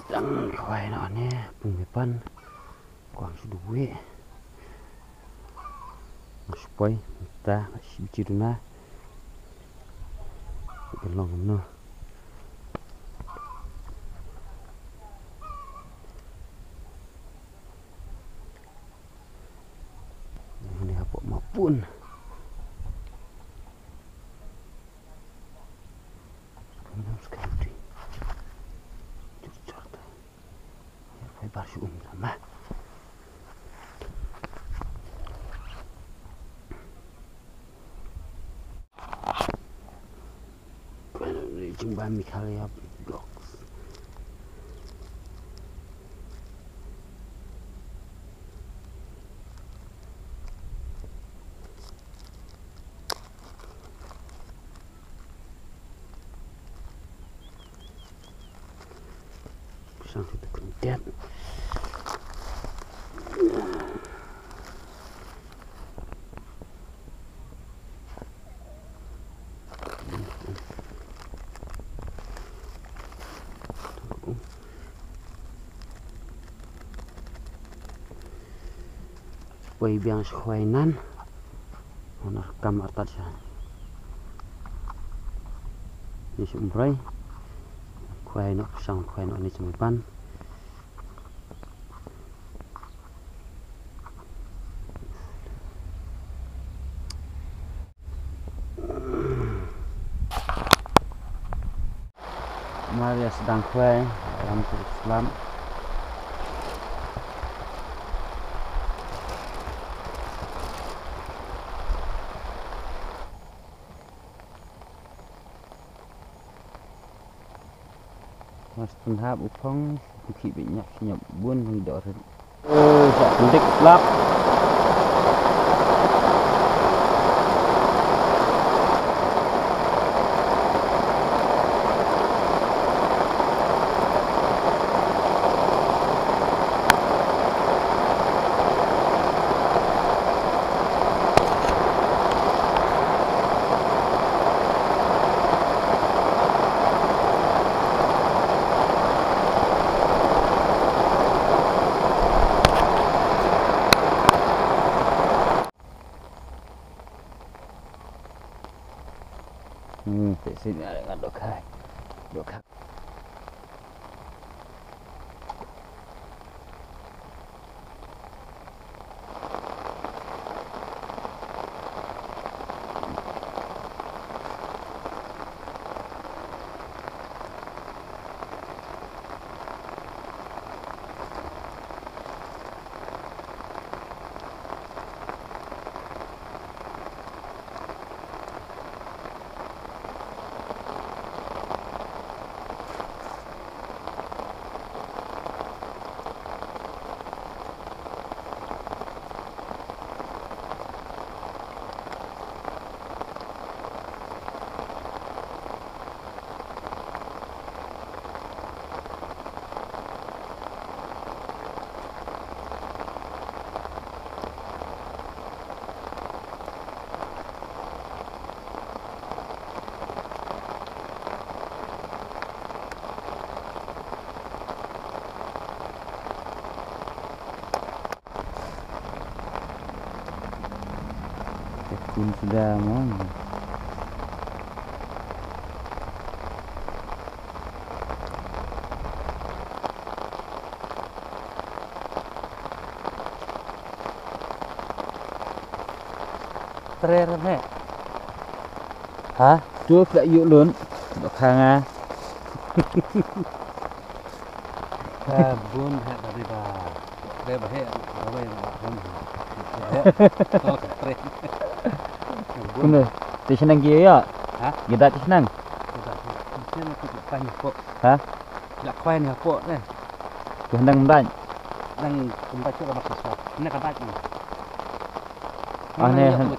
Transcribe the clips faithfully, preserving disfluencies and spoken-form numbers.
Dang khwai noh ne, pung me pan. Kwang shu duh wei. Nga shu poi mynta, nga shu bichi duna. Ka long kumno. Nga ne hapoh mapun. Khwai bar shu um tang ma. Khwai na ni jingban Meghalaya Vlogs. Sang tu tu kan tiat. Poi biang sha khwai nan. Hon ar kam artat sha. Ni sha umbroi. Khwai noh, sang khwai noh ni sha umpan. Maria sedang khwai, ram tu Islam. Mas pynhap u phong, u khih beit ñiap ñiap bun hang doh rit. Sa pyndik slap. Hmm, te sini ada ngan dokai. Dokai. Tekun sudah mau. Tre re me. Ha? Tu pla yu lun. Dok hanga. Ka bun he dari ba. Re ba he. Ba ba bun. Oh, ka tre. Bun. Kumno? Te shnang ki ya? Ha? Gida te shnang? Gida. Shnang tu ka ni po. Ha? La khwai ni po ne. Ki handang mdai. Dang kumba chu ka ba ka sa. Ne ka dai ni. Ah, ne, han-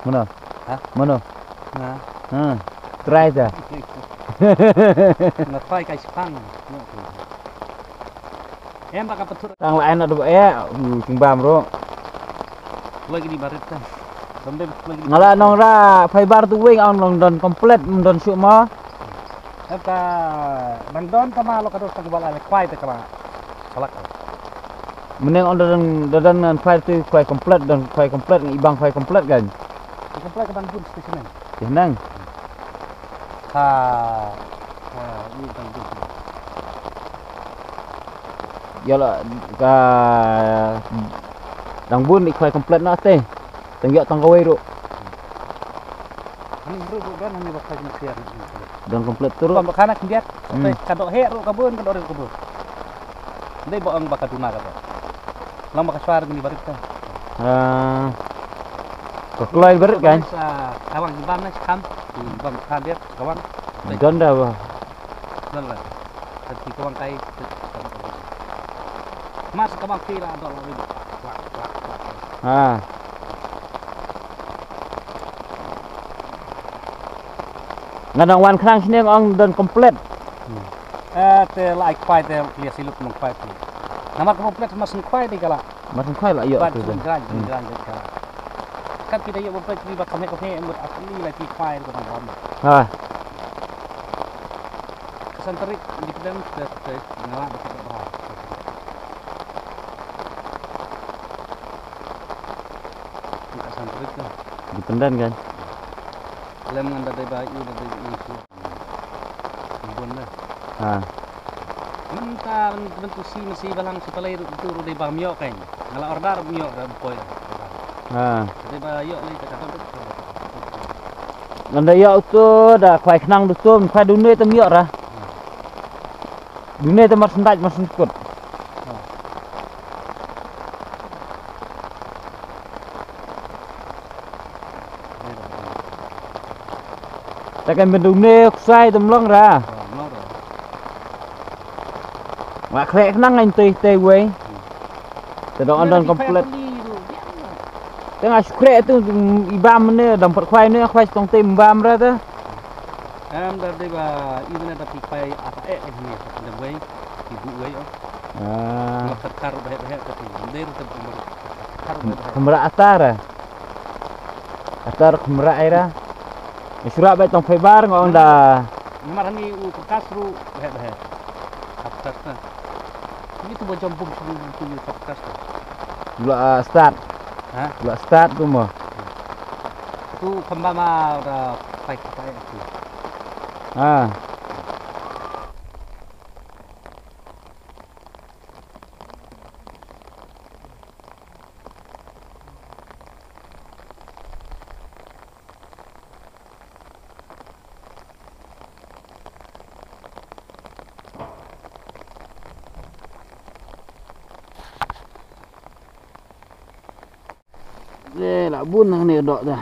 Mano? Ha? Mano? Na. Ha. Try ta. Na try kai spang. Em ba ka pathur. Tang la en adu e, u chingbam ro. Lagi di barit ta. Dam dam lagi di. Ngala nong ra fiber tu wing ang nong don complete, don shu ma. Kata ban don tama lo ka don tang bal ale kwai te kama. Salak. Mynne ong da don da don ngan kwai te kwai komplet don kwai komplet ngi bang kwai komplet kan. Di komplet ka ban bun specimen. Te nang. Ha. Ha, ini tang bun. Ya la ka dang bun di kwai komplet na te. Tang yok tang kawei ru. Ani ru ru don ani ba kwai komplet. Don komplet tu ru. Kon ba kana khyndiat. Hmm. Te ka dok hek ru ka bun ka dok ru ka bun. Dei ba ong ba ka duna ka dok. Lang ba ka shwa ru ni barit ka. Ah. Ka kloi barit kan. Sa kawang ni bam na kam. Bam khyndiat kawang. Don da ba. Don la. Ka ti kawang kai. Mas kawang kai la dok la wi. Klak klak klak. Ha. Nga dang wan khnang shneng ong don komplet. Eh te la ai kwai te klia silut nong kwai te. Namar ka komplet mas nong kwai te kala. Mas nong kwai la ïoh. Bad tu sun gran gran kala. Kan kita ïoh bapet ni ba kame kame mut asli la ki kwai ko nang bam. Ha. Ka Santrik independent te te ngala ba ka ba. Ka Santrik kan. Independent kan. Lem ngan da dei ba i da dei i. Bun na. Ha. Mynta mynta si masi balang si palai ru tu ru dei ba myo kan. Ngala order myo da poi. Ha. Dei ba yo le ka ka. Ngan da yo tu da kwai khnang du tu kwai du ne te myo ra. Du ne te mar sendaj mar sendkut. Ta kan bendung ne ksai dum long ra. Nga khrek nang ngan tei tei wei. Te dong andon komplet. Te nga skrek tu ibam ne dam pat khwai ne khwai tong tei mbam ra te. Em da dei ba i ne da pi khwai apa eh ne da wei. Ibu wei oh. Ah. Nga kar kar bah bah ka ti. Nder te kar bah bah. Khmra atar. Atar khmra ai ra. Isra bah tong fiber nga ong da. Namar hani u kertas ru bah bah. Kertas na. Ini tu bojom bum sini tu kertas tu. Gula start. Ha? Gula start tu mo. Tu khamba ma da pai pai tu. Ha. Le la bun hangne dok da.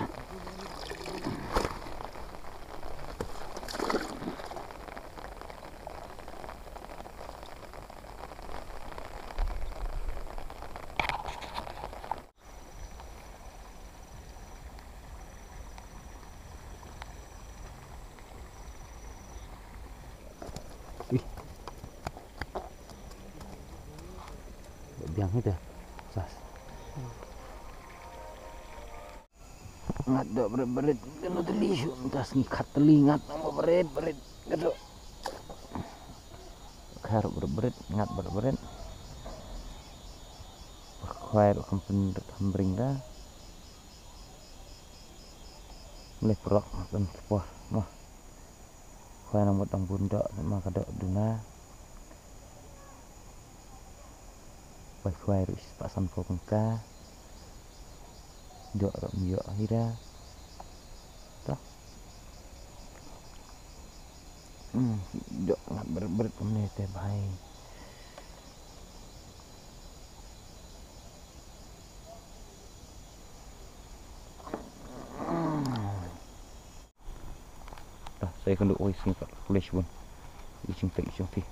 Ih. Biang ita. Sas. Ngat dok beret-beret kano teli shu tas ngi khat teli ngat nang beret-beret kano. Khar beret-beret ngat beret-beret. Khwai rok kam pen kam bring da. Mlei prok dan sepor mah. Khwai nang mut dang bun dok ma ka dok duna. Pai khwai ruh spah sanphew tyngka. Dok ruh ym ïoh hi da. Toh. Hmm, dok ngat bret-bret kumne te bhai. Dah, sa ïakynduh oi sngewthuh khublei shibun. I jingtek i jingtih.